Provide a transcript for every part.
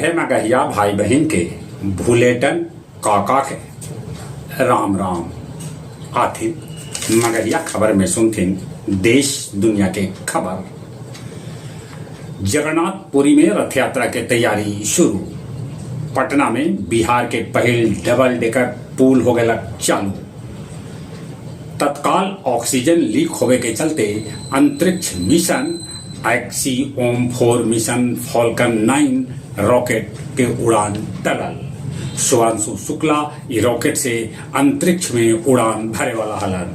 सभे मगहिया भाई बहिन के भुलेटन काका के राम राम। आथिन मगहिया खबर में सुनथिन देश दुनिया के खबर। जगन्नाथपुरी में रथ यात्रा के तैयारी शुरू। पटना में बिहार के पहिल डबल डेकर पुल हो गेलक चालू। तत्काल ऑक्सीजन लीक होवे के चलते अंतरिक्ष mission Axiom 4 mission Falcon 9 rocket के उड़ान टलल। शुभांशु शुक्ला ई रॉकेट से अंतरिक्ष में उड़ान भरे वाला हलन।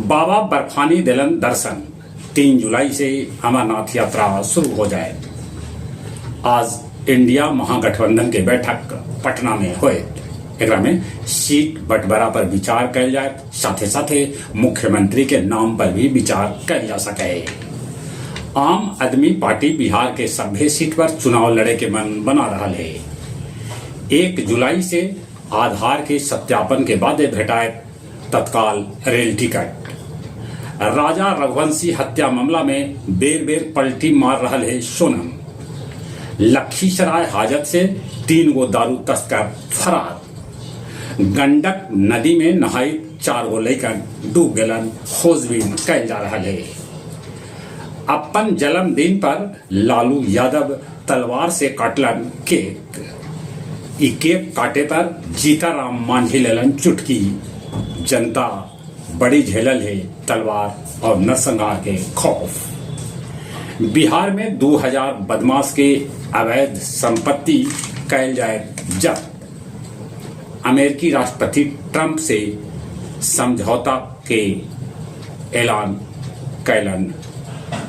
बाबा बर्फानी देलन दर्शन। 3 जुलाई से अमरनाथ यात्रा शुरू हो जाए। आज इंडिया महागठबंधन के बैठक पटना में होएत। एकरा में सीट बंटवारा पर विचार कैल जाए, साथे साथे मुख्यमंत्री के नाम पर भी विचार कैल जा सके। आम आदमी पार्टी बिहार के सभे सीट पर चुनाव लड़े के मन बना रहा है। 1 जुलाई से आधार के सत्यापन के बाद भेटाए तत्काल रेल टिकट। राजा रघुवंशी हत्या मामला में बेर बेर पलटी मार रहा है सोनम। लखीसराय हाजत से 3 गो दारू तस्कर फरार। गंडक नदी में नहाई 4 गो लइकन डूब गेलन, खोजबीन कैल जा रहा है। अपन जन्मदिन पर लालू यादव तलवार से काटलन केक। ई केक काटे पर जीताराम मांझी लेलन चुटकी। जनता बड़ी झेलल है तलवार और नरसंहार के खौफ। बिहार में 2000 बदमाश के अवैध संपत्ति कैल जाए जब्त। अमेरिकी राष्ट्रपति ट्रंप से समझौता के ऐलान कैलन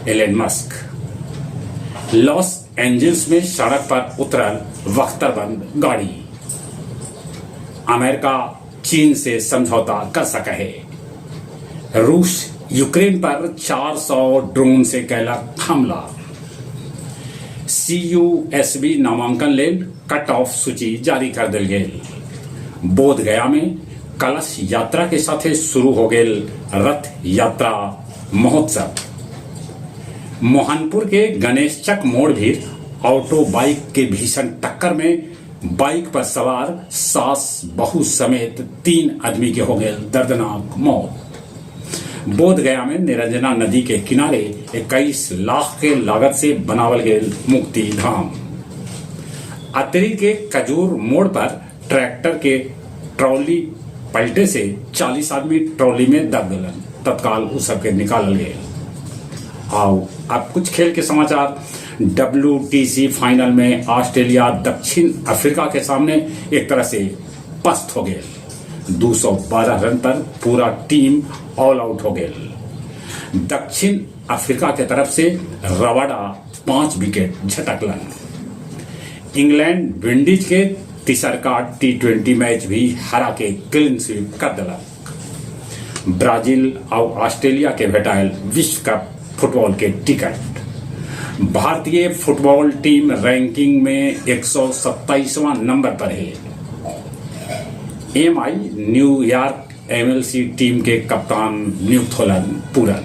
एलन मस्क। लॉस एंजल्स में सड़क पर उतरल बख्तरबंद गाड़ी। अमेरिका चीन से समझौता कर सके है। रूस यूक्रेन पर 400 ड्रोन से कैला हमला। सीयूएसबी नामांकन लेल कट ऑफ सूची जारी कर दिल गेल। बोध गया में कलश यात्रा के साथे शुरू हो गेल रथ यात्रा महोत्सव। मोहनपुर के गणेशचक मोड़ भी ऑटो बाइक के भीषण टक्कर में बाइक पर सवार सास बहू समेत 3 आदमी के हो गए दर्दनाक मौत। बोध गया में निरंजना नदी के किनारे 21 लाख के लागत से बनावल गेल मुक्ति धाम। अतरी के कजूर मोड़ पर ट्रैक्टर के ट्रॉली पलटे से 40 आदमी ट्रॉली में दब गलन, तत्काल उस सबके निकालल गए। आओ अब कुछ खेल के समाचार। डब्ल्यूटीसी फाइनल में ऑस्ट्रेलिया दक्षिण अफ्रीका के सामने एक तरह से पस्त हो गए। 212 रन पर पूरा टीम ऑल आउट हो गए। दक्षिण अफ्रीका के तरफ से रवाडा 5 विकेट झटकलन। इंग्लैंड विंडीज के तीसरका टी20 मैच भी हरा के क्लीन स्वीप कर दिलक। ब्राजील और ऑस्ट्रेलिया के भेटायल विश्व कप फुटबॉल के टिकट। भारतीय फुटबॉल टीम रैंकिंग में 127वां नंबर पर है। एमआई न्यूयॉर्क एमएलसी टीम के कप्तान नियुक्त होलन पूरन।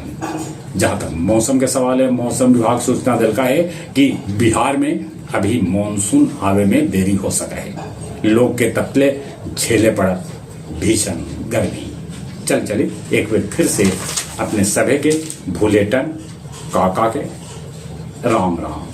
जहां तक मौसम के सवाल है, मौसम विभाग सूचना दिलका है कि बिहार में अभी मानसून आवे में देरी हो सका है। लोग के तपले झेले पड़त भीषण गर्मी। चल चले एक बार फिर से अपने सभे के भूलेटन काका के राम राम।